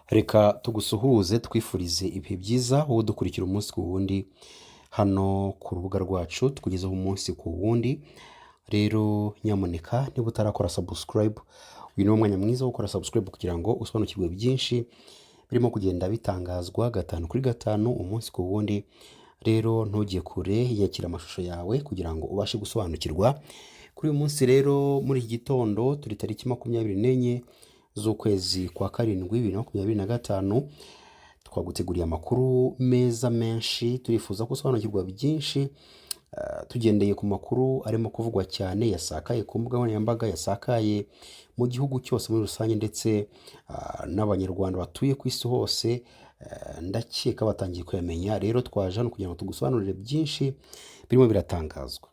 Reka tugusuhuze twifurize ibihe byiza wowe udukurikira umunsi ku wundi hano ku rubuga rwacu tukugezaho umunsi ku wundi. Rero nyamuneka niba utarakora subscribe, uyu ni umwanya mwiza wo gukora subscribe kugira ngo usobanukirwe byinshi birimo kugenda bitangazwa gatanu kuri gatanu, umunsi ku wundi. Rero ntujye kure, yakira amashusho yawe kugira ngo ubashe gusobanukirwa. Kuri uyu munsi rero, muri iki gitondo, turi tariki 24 z'ukwezi kwa karindwi 2025, twaguteguriye amakuru meza menshi. Turifuza ko usobanukirwa byinshi tugendeye ku makuru arimo kuvugwa cyane, yasakaye ku mbuga nkoranyambaga, yasakaye mu gihugu cyose muri rusange, ndetse n'Abanyarwanda batuye ku isi hose ndakeka batangiye kuyamenya. Rero twaje hano kugira ngo tugusobanurire byinshi birimo biratangazwa.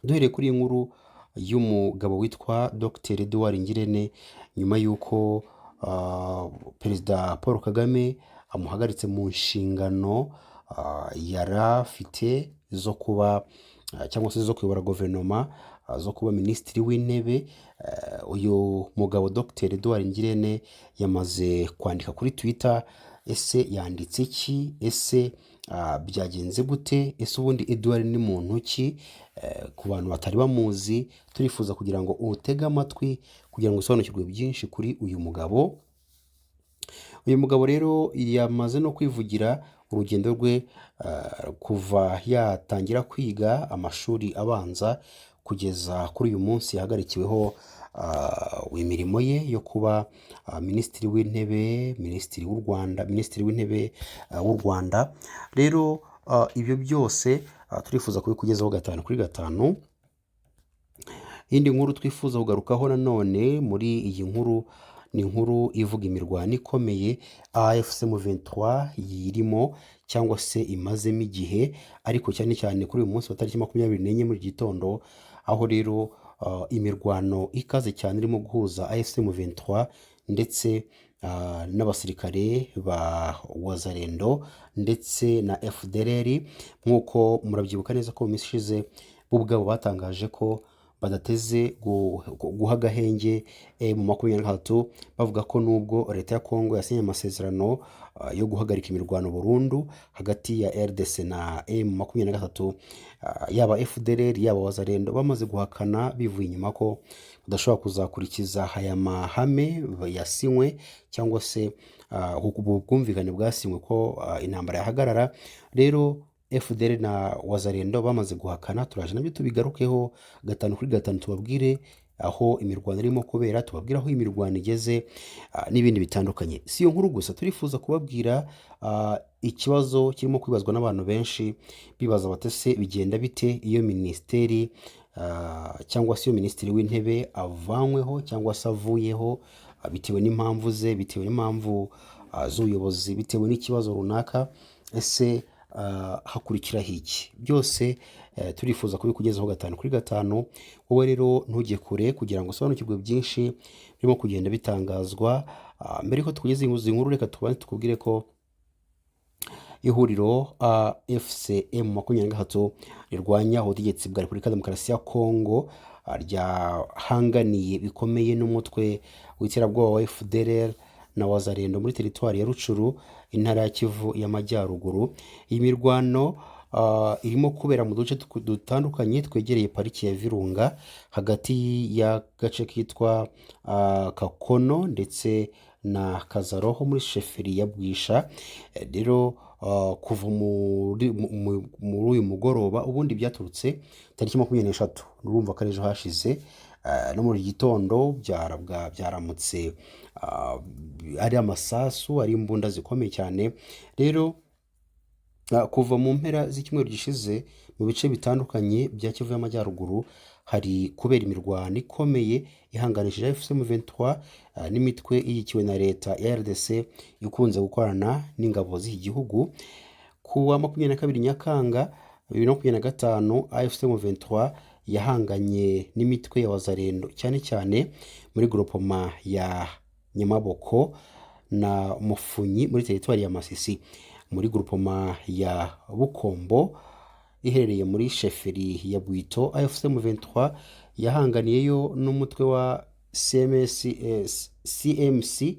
Duhereye kuri iyi nkuru y'umugabo witwa Dr Edouard Ngirente, nyuma y'uko Perezida Paul Kagame amuhagaritse mu nshingano yari afite zo kuba cyangwa se zo kuyobora guverinoma, zo kuba Minisitiri w'Intebe, uyu mugabo Dr Edouard Ngirente yamaze kwandika kuri Twitter. Ese yanditse iki? Ese byagenze gute? Ese ubundi Edouard ni muntu ki? Ku bantu batari bamuzi, turifuza kugira ngo utege amatwi kugira ngo usobanukirwe byinshi kuri uyu mugabo. Uyu mugabo rero yamaze no kwivugira urugendo rwe kuva yatangira kwiga amashuri abanza kugeza kuri uyu munsi yahagarikiweho imirimo ye yo kuba Minisitiri w'Intebe, Minisitiri w'u Rwanda, Minisitiri w'Intebe w'u Rwanda. Rero ibyo byose turifuza kubikugezaho gatanu kuri gatanu. Iyindi nkuru twifuza kugarukaho nanone muri iyi nkuru ni inkuru ivuga imirwano ikomeye AFC M23 yirimo cyangwa se imazemo igihe, ariko cyane cyane kuri uyu munsi wa tariki 24 muri iki gitondo, aho rero imirwano ikaze cyane irimo guhuza AFC M23 ndetse n'abasirikare ba Wazalendo ndetse na FDLR. Nk'uko murabyibuka neza ko mu minsi ishize bo ubwabo batangaje ko badateze guha agahenge M23, bavuga ko nubwo leta ya Kongo yasinye amasezerano yo guhagarika imirwano burundu hagati ya RDC na M23, yaba FDLR yaba Wazalendo bamaze guhakana bivuye inyuma ko badashobora kuzakurikiza aya mahame yasinywe cyangwa se ubu bwumvikane bwasinywe ko intambara yahagarara. Rero FDLR na Wazalendo bamaze guhakana. Turaje nabyo tubigarukeho gatanu kuri gatanu, tubabwire aho imirwano irimo kubera, tubabwire aho imirwano igeze n'ibindi bitandukanye. Si iyo nkuru gusa, turifuza kubabwira ikibazo kirimo kwibazwa n'abantu benshi, bibaza bati: "Ese bigenda bite iyo minisiteri cyangwa se iyo Minisitiri w'Intebe avanyweho cyangwa se avuyeho bitewe n'impamvu ze, bitewe n'impamvu z'ubuyobozi, bitewe n'ikibazo runaka? Ese hakurikiraho iki?" Byose turifuza kubikugezaho gatanu kuri gatanu. Wowe rero ntujye kure kugira ngo usobanukirwe byinshi birimo kugenda bitangazwa. Mbere yuko tukugeza izi nkuru, reka tubanze tukubwire ko ihuriro AFC M23 rirwanya ubutegetsi bwa Repubulika ya Demokarasi ya Kongo ryahanganiye bikomeye n'umutwe w'iterabwoba wa FDLR na Wazalendo muri teritwari ya Rutshuru, intara ya Kivu y'Amajyaruguru. Iyi mirwano irimo kubera mu duce dutandukanye twegereye pariki ya Virunga, hagati y'agace kitwa Kakono ndetse na Kazaroho muri sheferi ya Bwisha. Rero kuva muri uyu mugoroba, ubundi byaturutse tariki 23, urumva ko ari ejo hashize, no muri iki gitondo byaramutse ari amasasu, ari imbunda zikomeye cyane. Rero kuva mu mpera z'icyumweru gishize, mu bice bitandukanye bya Kivu y'Amajyaruguru hari kubera imirwano ikomeye ihanganishije AFC M23 n'imitwe ishyigikiwe na leta ya RDC ikunze gukorana n'ingabo z'iki gihugu. Ku wa 22 Nyakanga 2025, AFC M23 yahanganye n'imitwe ya Wazalendo cyane cyane muri groupement ya Nyamaboko na Mufunyi muri teritwari ya Masisi. Muri groupement ya Bukombo iherereye muri sheferi ya Bwito, AFC M23 yahanganiyeyo n'umutwe wa CMS, CMC.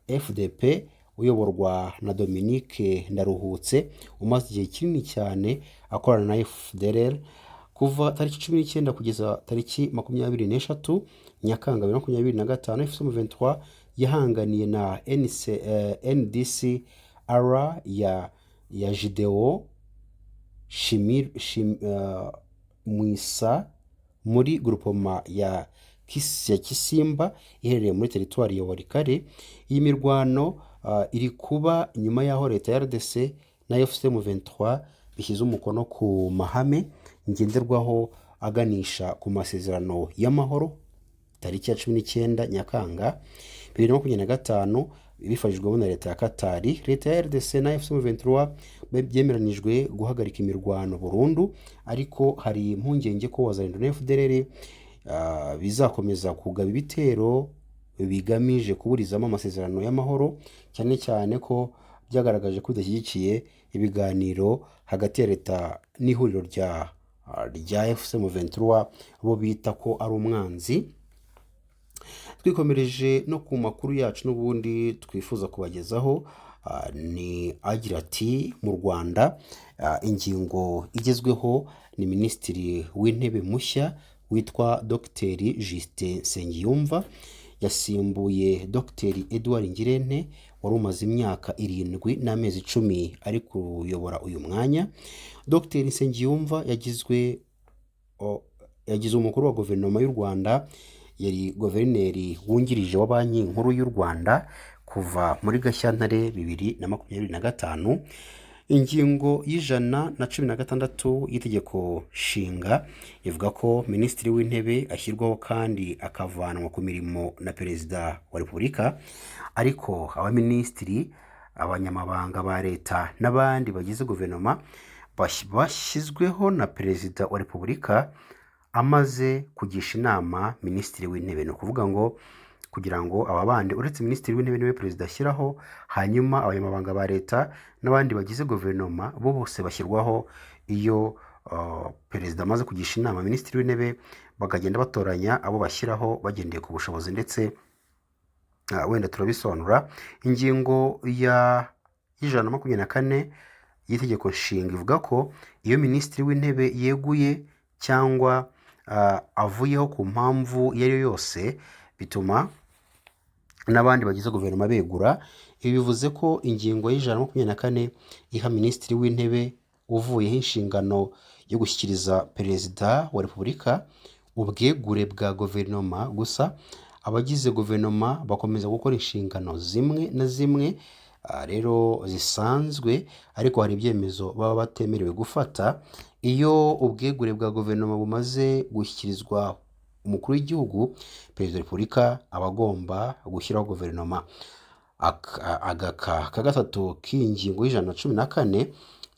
FDP uyoborwa na Dominique Ndaruhutse umaze igihe kinini cyane akorana na FDLR. Kuva tariki 19 kugeza tariki 23 Nyakanga 2025, AFC M23 yahanganiye na NC, NDC R ya Gideon Shimir, Mwisa muri groupement ya Kisimba iherereye muri teritwari ya Walikale. Iyi mirwano iri kuba nyuma y'aho leta ya RDC na AFC M23 bishyize umukono ku mahame ngenderwaho aganisha ku masezerano y'amahoro tariki ya 19 Nyakanga 2025, bifashijwemo na leta ya Katari. Leta ya RDC na AFC M23 byemeranijwe guhagarika imirwano burundu, ariko hari impungenge ko Wazalendo na FDLR bizakomeza kugaba ibitero bigamije kuburizamo amasezerano y'amahoro, cyane cyane ko byagaragaje ko bidashyigikiye ibiganiro hagati ya leta n'ihuriro rya AFC M23 bo bita ko ari umwanzi. Twikomereje no ku makuru yacu n'ubundi twifuza kubagezaho, ni agira ati: mu Rwanda ingingo igezweho ni Minisitiri w'Intebe mushya witwa Dr Justin Nsengiyumva, yasimbuye Dr Edouard Ngirente wari umaze imyaka 7 n'amezi 10 ari kuyobora uyu mwanya. Dr Nsengiyumva yagize umukuru wa guverinoma y'u Rwanda. Yari guverineri wungirije wa Banki Nkuru y'u Rwanda kuva muri Gashyantare 2025. Ingingo y'116 y'itegeko nshinga ivuga ko Minisitiri w'Intebe ashyirwaho kandi akavanwa ku mirimo na Perezida wa Repubulika, ariko abaminisitiri, abanyamabanga ba leta n'abandi bagize guverinoma bashyizweho na Perezida wa Repubulika amaze kugisha inama Minisitiri w'Intebe. Ni ukuvuga ngo kugira ngo aba bandi, uretse Minisitiri w'Intebe niwe Perezida ashyiraho, hanyuma abanyamabanga ba leta n'abandi bagize guverinoma bo bose bashyirwaho iyo Perezida amaze kugisha inama Minisitiri w'Intebe, bakagenda batoranya abo bashyiraho bagendeye ku bushobozi ndetse wenda turabisobanura. Ingingo ya y'124 y'itegeko nshinga ivuga ko iyo Minisitiri w'Intebe yeguye cyangwa avuyeho ku mpamvu iyo ari yo yose, bituma n'abandi bagize guverinoma begura. Ibi bivuze ko ingingo y'124 iha Minisitiri w'Intebe uvuyeho inshingano yo gushyikiriza Perezida wa Repubulika ubwegure bwa guverinoma. Gusa abagize guverinoma bakomeza gukora inshingano zimwe na zimwe rero zisanzwe, ariko hari ibyemezo baba batemerewe gufata. Iyo ubwegure bwa guverinoma bumaze gushyikirizwa umukuru w'igihugu, Perezida wa Repubulika aba agomba gushyiraho guverinoma. Agaka ka gatatu k'iyi ngingo y'114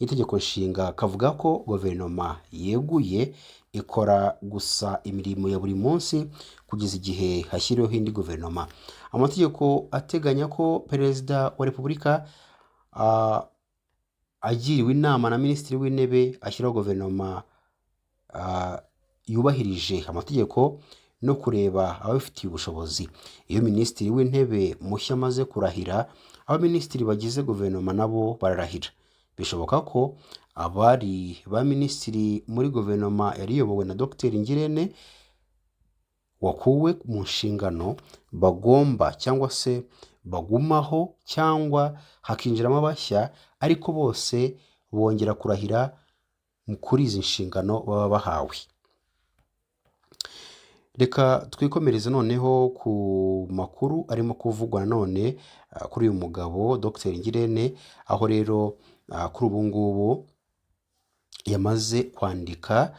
y'itegeko nshinga kavuga ko guverinoma yeguye ikora gusa imirimo ya buri munsi kugeza igihe hashyiriweho indi guverinoma. Amategeko ateganya ko Perezida wa Repubulika agiriwe inama na Minisitiri w'Intebe ashyiraho guverinoma yubahirije amategeko no kureba ababifitiye ubushobozi. Iyo Minisitiri w'Intebe mushya amaze kurahira, abaminisitiri bagize guverinoma nabo bararahira. Bishoboka ko abari ba minisitiri muri guverinoma yari iyobowe na Dr Ngirente wakuwe mu nshingano bagomba cyangwa se bagumaho cyangwa hakinjiramo abashya, ariko bose bongera kurahira kuri izi nshingano baba bahawe. Reka twikomereze noneho ku makuru arimo kuvugwa nanone kuri uyu mugabo Dr Ngirente, aho rero kuri ubu ngubu yamaze kwandika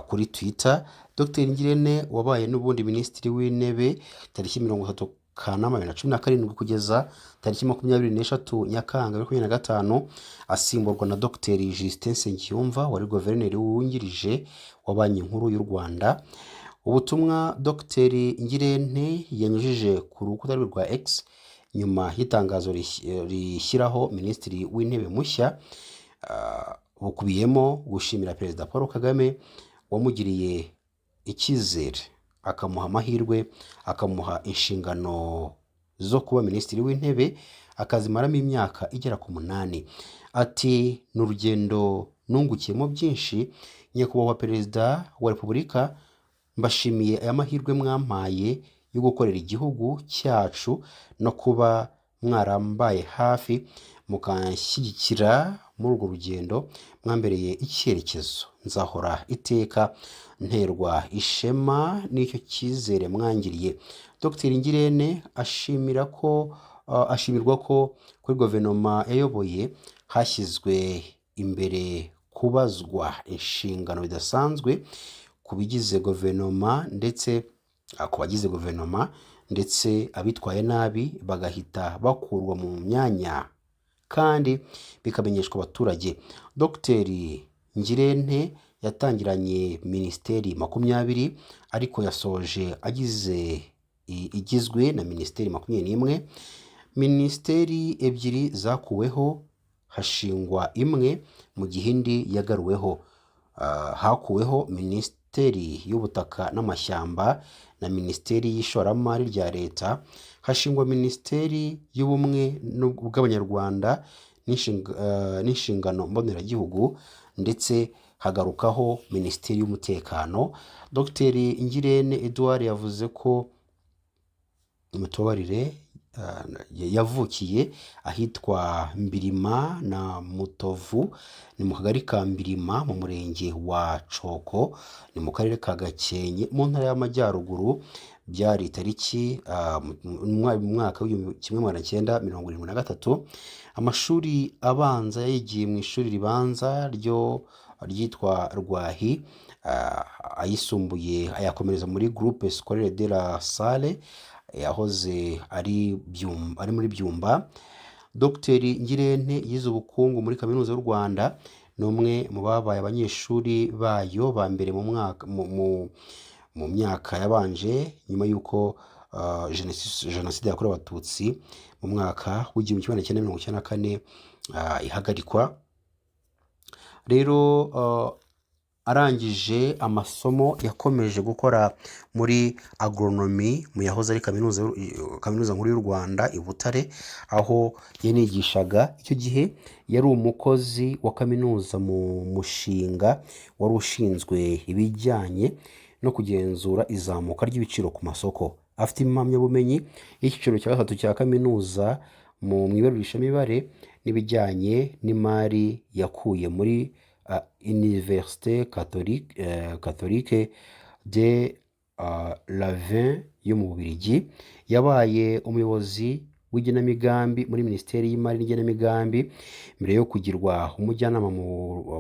kuri Twitter. Dr Ngirente wabaye n'ubundi Minisitiri w'Intebe tariki 30 Kanama 2017 kugeza tariki 23 Nyakanga 2025, asimburwa na Dr Justin Nsengiyumva wari guverineri wungirije wa Banki Nkuru y'u Rwanda. Ubutumwa Dr Ngirente yanyujije ku rukuta rwe rwa X nyuma y'itangazo rishyiraho Minisitiri w'Intebe mushya bukubiyemo gushimira Perezida Paul Kagame wamugiriye icyizere, akamuha amahirwe, akamuha inshingano zo kuba Minisitiri w'Intebe, akazimaramo imyaka igera ku 8. Ati: "Ni urugendo nungukiyemo byinshi. Nyakubahwa Perezida wa Repubulika, mbashimiye aya mahirwe mwampaye yo gukorera igihugu cyacu no kuba mwarambaye hafi mukanshyigikira muri urwo rugendo, mwambereye icyerekezo. Nzahora iteka nterwa ishema n'icyo cyizere mwangiriye." Dr Ngirente ashimira ko ashimirwa ko kuri guverinoma yayoboye hashyizwe imbere kubazwa inshingano bidasanzwe ku bigize guverinoma ndetse ku bagize guverinoma, ndetse abitwaye nabi bagahita bakurwa mu myanya kandi bikamenyeshwa abaturage. Dr Ngirente yatangiranye minisiteri 20, ariko yasoje agize igizwe na minisiteri 21. Minisiteri ebyiri zakuweho hashingwa imwe, mu gihe indi yagaruweho. Hakuweho Minisiteri y'Ubutaka n'Amashyamba na Minisiteri y'Ishoramari rya Leta, hashingwa Minisiteri y'Ubumwe bw'Abanyarwanda n'Inshingano Mboneragihugu, ndetse hagarukaho Minisiteri y'Umutekano. Dr Ngirente Edouard yavuze ko, mutubabarire, yavukiye ahitwa Mbirima na Mutovu, ni mu kagari ka Mbirima, mu murenge wa Coko, ni mu karere ka Gakenke, mu ntara y'Amajyaruguru. Byari tariki mu mwaka w'1973. Amashuri abanza yayigiye mu ishuri ribanza ryo ryitwa Rwahi, ayisumbuye ayakomereza muri Groupe Scolaire de la Salle yahoze ari muri Byumba. Dr Ngirente yize ubukungu muri Kaminuza y'u Rwanda, ni umwe mu babaye abanyeshuri bayo ba mbere mu mwaka mu myaka yabanje nyuma y'uko Jenoside yakorewe Abatutsi mu mwaka w'1994 ihagarikwa. Rero arangije amasomo yakomeje gukora muri agronomie mu yahoze ari Kaminuza Nkuru y'u Rwanda i Butare, aho yanigishaga. Icyo gihe yari umukozi wa kaminuza mu mushinga wari ushinzwe ibijyanye no kugenzura izamuka ry'ibiciro ku masoko. Afite impamyabumenyi y'icyiciro cya gatatu cya kaminuza mu ibarurishamibare n'ibijyanye n'imari yakuye muri Université Catholique de Louvain yo mu Bubiligi. Yabaye umuyobozi w'igenamigambi muri Minisiteri y'Imari n'Igenamigambi mbere yo kugirwa umujyanama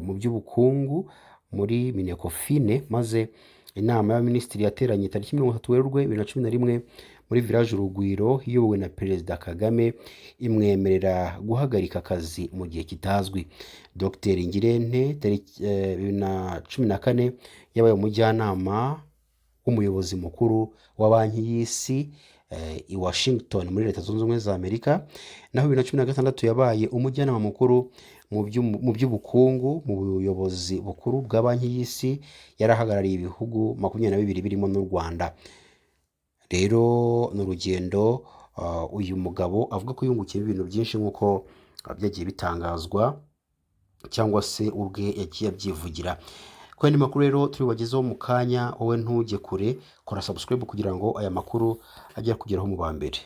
mu by'ubukungu muri Minecofin, maze inama y'abaminisitiri yateranye tariki 30 Werurwe 2011 muri Village Urugwiro iyobowe na Perezida Kagame imwemerera guhagarika akazi mu gihe kitazwi. Dr Ngirente tariki 2014 yabaye umujyanama w'umuyobozi mukuru wa Banki y'Isi i Washington muri Leta Zunze Ubumwe za Amerika, naho 2016 yabaye umujyanama mukuru mu by'ubukungu mu buyobozi bukuru bwa Banki y'Isi. Yari ahagarariye ibihugu 22 birimo n'u Rwanda. Rero ni urugendo uyu mugabo avuga ko yungukiyemo ibintu byinshi, nk'uko byagiye bitangazwa cyangwa se ubwe yagiye abyivugira. Ku yandi makuru rero turi bubagezeho mu kanya, wowe ntujye kure, kora subscribe kugira ngo aya makuru ajye akugeraho mu ba mbere.